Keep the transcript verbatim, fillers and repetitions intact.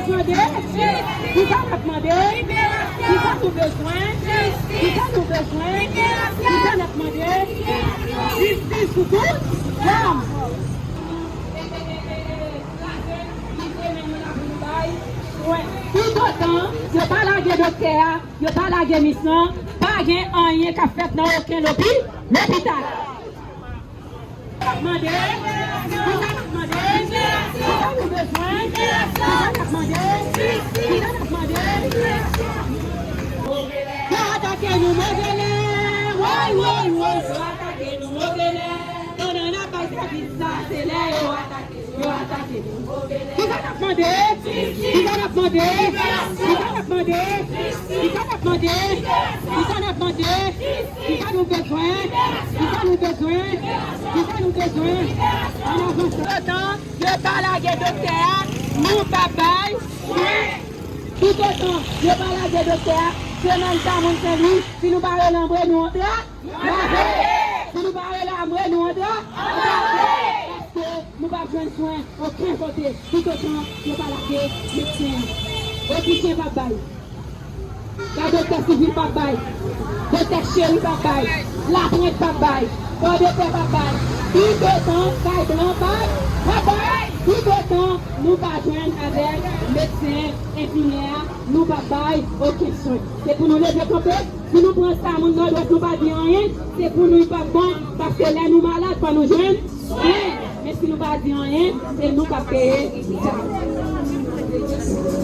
Mande? Kisa n ap mande? Kisa nou bezwen? Kisa nou bezwen? Kisa n ap mande? Jistis pou tout fanm. Toutotan yo pa lage doktè a, yo pa lage mis lan, pa gen anyen k ap fèt nan okenn lopi, lopital. Mande, kisa n ap mande? Kisa nou bezwen? Kisa n ap mande? Kisa n ap mande? Yo atake nou move lè, woy, woy, woy, yo atake nou move lè. Pandan n ap bay sèvis la, se lè yo atake, yo atake nou. Kisa n ap mande? Kisa n ap mande? Kisa n ap mande? Kisa n ap mande? Kisa n ap mande? Kisa nou bezwen? Kisa nou bezwen? Kisa nou bezwen? Ann avanse. Toutotan yo pa lage doktè a, nou p ap bay swen. Toutotan yo pa lage doktè a, se nan leta moun Senlwi, si nou pa rele anmwe nou antre a, lave. Si nou pa rele anmwe nou antre a, lave. Paske nou p ap jwenn swen okenn kote, toutotan yo pa lage medsen an. Opsyen p ap bay. Gad, doktè sivil p ap bay. Doktè cheri p ap bay. Laprent p ap bay. Kò doktè p ap bay. Toutotan kay blan p ap, p ap bay. Toutotan nou pa jwenn avèk medsen, enfimyè a, nou p ap bay okenn swen. Se pou nou leve kanpe, pou nou pran sa moun Nòdwès nou pa di anyen, se pou nou li p ap bon, paske lè nou malad, fò nou jwenn swen. Men si nou pa di anyen, se nou k ap peye sa.